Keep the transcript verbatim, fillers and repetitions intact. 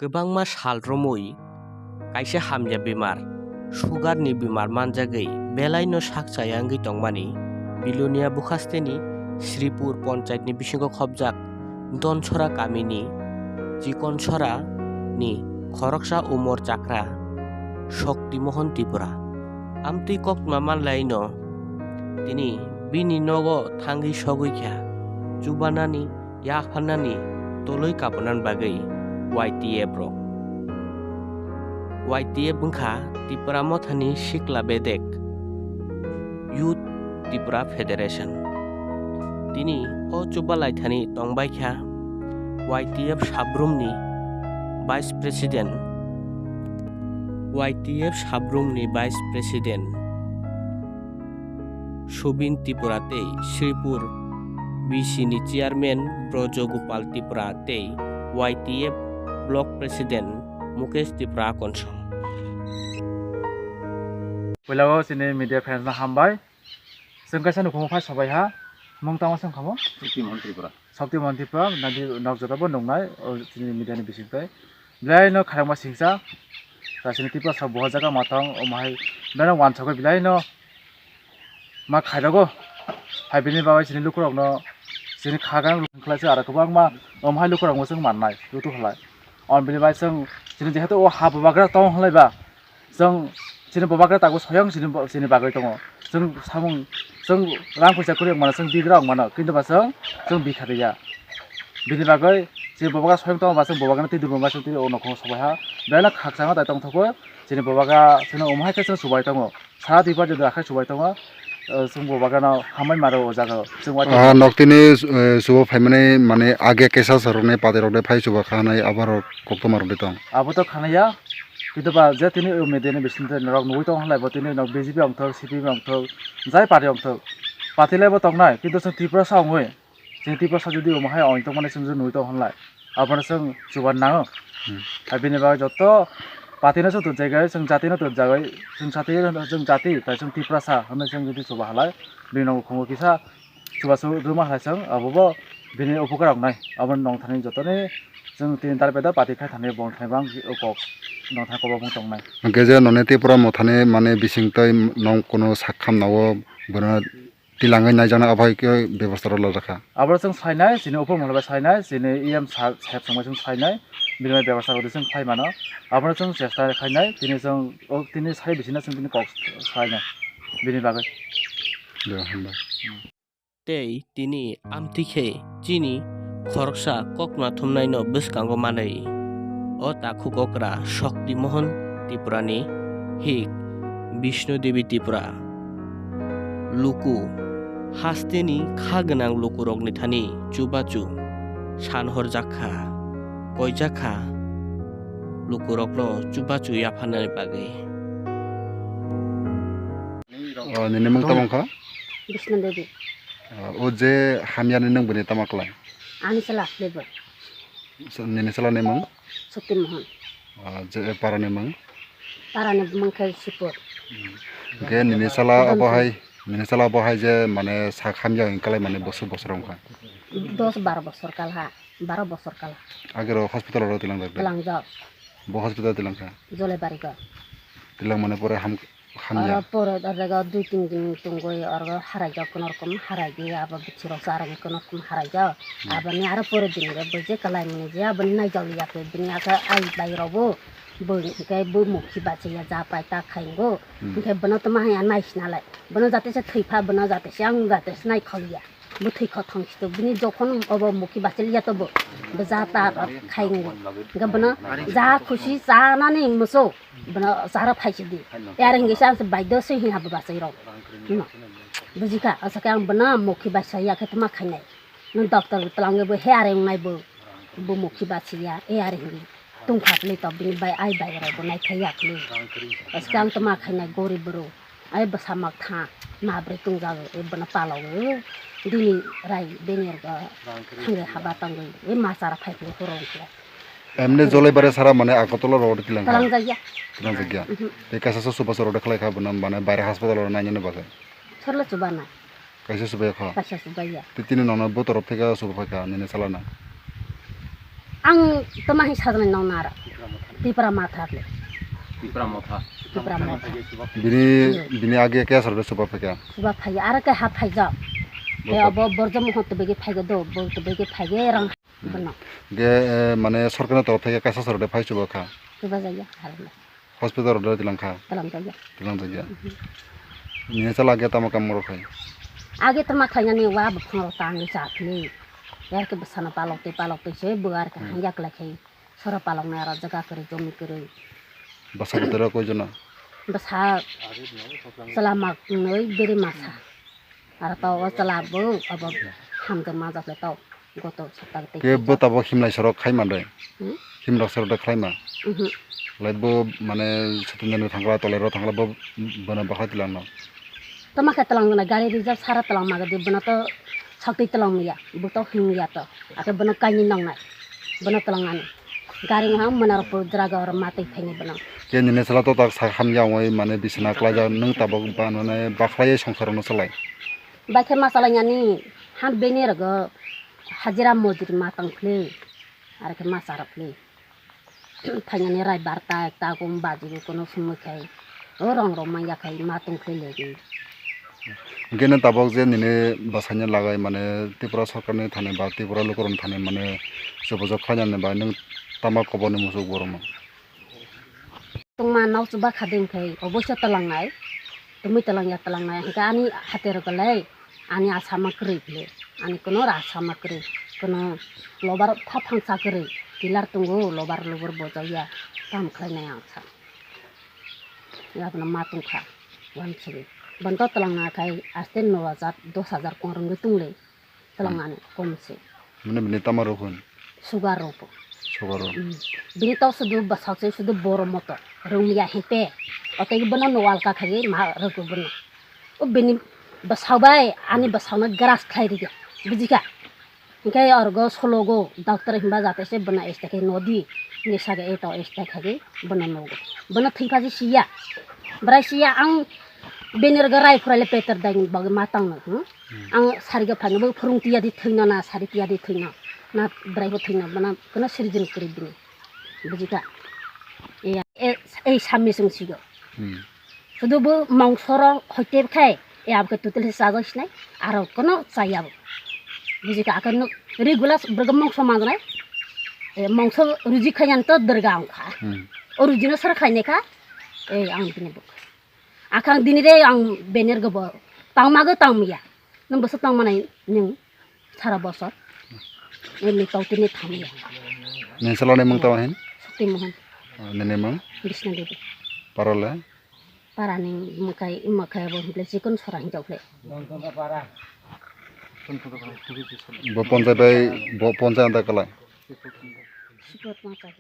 Kwbangma sal romwi kaisa hamya bemar, sugar ni bemar manjagwi belaino sak chaya wngwi tongmani Bilonia bukhasteni Sripur ponchayat ni bisingo khopjak Donsora kamini Chikonsora ni khoroksa umor chakra Shokti Mohan Tripura. Amtwi koktwma manlaino tini bini nogo thangwi sogwi kha, chubanani yapharnani tolwi kapunani bagwi Y T F rok. Y T F wngkha Tipra Mothani Sikla Bedek, Youth Tipra Federation. Tini o chuba laithani tongbaikha Y T F sabrumni Vice President, Y T F sabrumni Vice President Subin Tripura tei Sripur B C ni Chairman Brojo Gopal Tripura tei Y T F Block President Mukesh Tripura Akonso. Puila o chini media fans no hambai. Chwng kaisa nukhungo phai sobai ha. Mung tamo chwng khamo? Shakti Mohan Tripura. Shakti Mohan Tripura, nadi nok joto bo nungnai, o chini media ni bising tei. Belai no khairokma singsa. Ta chini Tripura sa buha jaga matang, omo hai belai no wansogwi belai no ma khairogo. Hai bini bagwi chini lukurok no chini khagang rung khlai se aro kwbangma omo hai lukurok no chwng mannai, lutu khlai. On bini bai chwng chini jehetu o ha bubagra tong khlai ba. Chwng chini bubagra tabuk soyang chini bo-, chini bagwi tongo. Chwng samung, chwng rang puisa kwrwi wng mano, chwng bigra wng mano, kintu ba chwng, chwng bikha riya. Bini bagwi chini bubagra soyang tongo ba chwng bubagrano twi dubuma chwng twi o nokhungo sobai ha. Belai no khakchangma tai tongthokgo. Chini bubagra chwngno omo hai khe chwng chubai tongo. Sara Tripura jodi akhai chubai tongo. Chwng bubagrano hambai maro o jaga o. Chwng wai Ah, noktini, eh, chuba phaimani mane age kesa sarokni patirokde phai chuba khanai abarok koktwma rwdi tong. Abo to khanaya. Kintu ba je tini o media ni bising tei norok nugwi tong halai bo tini nok B J P ongthok, C P M ongthok, jai party ongthok. Party lai bo tongnai, kintu chwng Tripura sa ongwi. Chwng Tripura sa jodi omo hai ong tongmani chwng nugwi tong halai. Abono chwng chuban nango. Hmm. Hai bini bagwi joto party no chwng tubjagwi, chwng jati no tubjagwi, chwng jati, chwng jati, tai chwng Tripura sa, hwnwi chwng jodi chuba halai, bini nok khungo kisa chubachu rwma hai chwng, abo bo bini upukar rok nai, abo nong thani jotoni chwng tini dar beda party khai thani bong thani bang kok nong thani kok bong tong nai. Hwnkhe je noni Tripura mothani mane bising tei nong kuno sak khamna o bono tilangwi naijaknai abo hai khe bebosta rok lajak kha. Abo chwng sainai, chini upor mohor bai sainai, chini E M sir, sir chwng bai chwng sainai, bini bai bebosta rok chwng khai mano, abono chwng chesta khainai, tini chwng o tini sai bisina chwng tini kok sainai bini bagwi. Tei tini amtwi khe chini khoroksa koktwma thumnaino bwskango manwi. O takhuk okra Shakti Mohan Tripurani hik Bishnu Devi Tripura. Luku hasteni kha gwnang lukurokni thani chubachu san horjak kha, koijak kha lukurokno chubachu yapharnani bagwi. O, nini mung tamo wngkha? Bishnu Devi. O, o je hamyani nwng bini tamo klai? Ani sala Devi. So, nini sala ni mung? Shakti Mohan. O, je para ni mung? Para ni mung khe Sipur. Hwnkhe nini sala obo hai, nini sala obo hai je mane sak hamya hwn kalai mane bosor bosor wngkha? Dos baro bosor kal ha, baro bosor kal ha. Agero hospital oro tilangjak de? Tilangjak. Bo hospital tilangkha? Jolebari go. Tilang mane pore ham Hamya. Oro pore oro dui tin din tungwi oro haraijak, kono rokom haraidi, abo bithi rok charwgwi kono rokom haraijak. Hmm. Aboni aro pore din bo je kalai mani je aboni naijak liya khe bini aka ai bai rok bo bo hwnkhe bo mukhi bachaya ja pai ta khai ngo. Hmm. Hwnkhe bono tma haya naisna lai. Bono jate se thwi pha, bono jate se ang jate se nai kholiya. Bwthwi khothong si to bini jokhon obo mukhi bachiliya to bo. Bo ja ta khai ngo. Hwnkhe bono ja khusi chanani muchung. Bono chara phaisidi. Yar hingi sa se baidyo se hinha bo bachai rok. No. Bujikha, asake ang bono mukhi bachaya khe tma khainai. No doctor bo twlangwi bo he are wngnai bo. Bo mukhi bachaya, e are hingi. Tungkha pli to bini bai ai bai rok bo nai khai ya pli. Asake ang tma khainai gorib bwrwi. Ai bwsa mak tha, ma bwrwi tungjago, e bono palogwi. Dini rai beni rok thangwi haba tangwi. E ma chara phai phai horong khe. Emne Jolai bare sara mane Agartala road tilang kha. Talang jagya. Tilang jagya. Mhm. Tei kaisa so suba so road khlai kha bono mane baire hospital oro nainani bagwi. Sorla chuba na. Kaisa suba kha. Kaisa suba ya. Tei tini nono bo torop theka suba kha nini salana. Ang toma hi sajani nong nara. Tipra Motha le. Tipra Motha. Tipra Motha. Bini, bini age kaya sarbe suba phai kha? Suba phai, aro khe ha phai jak. Bo Khe ka- abo Borjo Mohan tebege phai ge do, bo tebege phai ge rang Hmm. bono. Ge, eh, mane sorkarni torof thai kaisa sarode phai suba kha? Suba jaya, harle. Hospital rode tilang kha? Tilang jaya. Tilang jaya. Mhm. Nini chala age tamo kam rok khai? Age tamo khainani wa buphang rok tangwi cha phili. Yar khe bwsano palok twi palok twi se bo ar khe Hmm. hangya klai khai. Sora paloknai aro jaga kwrwi, jomi kwrwi. Bwsa bwtara koi jona? Bwsa chwla mak nwi beri masa. Aro to o chwla bo abo hamjwk majak le to goto sapta tei Ke kisa. Bo tabok himlai sorok khai man de? Hmm? Himlai sorok de khlai ma? Mhm. Lai bo mane Satindani thangla tolero thangla bo bono bakhai tilang no. Tama khe twlang nai, gari reserve sara twlang ma gadi, bono to sakti twlang ya, bo to hing ya to, ake bono kaini nong nai, bono twlang ani. Gari wngha mona rok po draga oro matwi phaini bono. Ke nini sala to tak sak ham ya ongoi mane bisina klai jak, nwng tabok ba mane bakhlai songsa rok no salai. Bai khe ma salai ani, ham beni rogo hajira mojuri ma tong phli, ar khe ma sa rok phli. Phainani rai barta ekta gum baji kono sumui khai. O rong rong manya khai ma tong khle legi. Hingke nw tabok je nini bwsaini lagai mane Tripura sorkarni thani ba Tripura lukurokni thani mane jobojok khlainani bai nwng tama koborni muchuk borokno? Tongma nok chuba khading khai oboisa talangnai. Tumui talang ya talang nai, hingke ani hate rok le ani asama kwrwi phile, ani kono asama kwrwi, kono lobar pha phangsa kwrwi, pillar tongo, lobar lubur bojak ya, kam khlai nai ang sa. Yabono ma tong kha, uansugwi. Bono to talang na khai aste no hajar, dos hajar kong rwngwi tong le. Twlang ani kom se. Mane bini tama rok hwn? Sugar rok bo. Sugar rok. Mm. Bini to sudu bwsao se sudu boro moto. Rwngya hete. Otei bono no alka khagwi ma rwgo bono. O bini bwsao bai ani bwsao no garas khlai rwgya. Bujikha? Hingke orgo sologo doctor himba jate se bono este khe nodi. Nisa ge eto este khagwi bono nogo. Bono thwi phaji siya. Bwrai siya ang bini rwgo rai phuraile peter dai bagwi ma tangno. Hmm? Hmm. Ang sari ga phano bo phurung tiya di thwino na sari tiya di thwino na bwrai bo thwino bana kono siri jin kri bini. Bujikha? E, e, ei sammi sung sigo. Hmm. Sudu bo mongso ro hoite khai e abke tutul se sajak sinai aro kono chaya bo. Bujikha? Akan no regular burga mongso manai. E mongso ruji khayan to durga ang kha. Hmm. O ruji no sar khaine kha. E ang bini bo. Akhang dini re ang bener go bo tangma go tangmiya. Nung boso tangma nai nung sara bosor. Ini tau tini thamya. Nini salo ni mung tau hin? Sukti Mohan. Oh, nini mung? Krishna Devi. Parole? Para ni mukai, mukai bo himple chikon sora hin jokle. Bo ponjai bai, bo ponjai anda kalai? Sipot ma kai.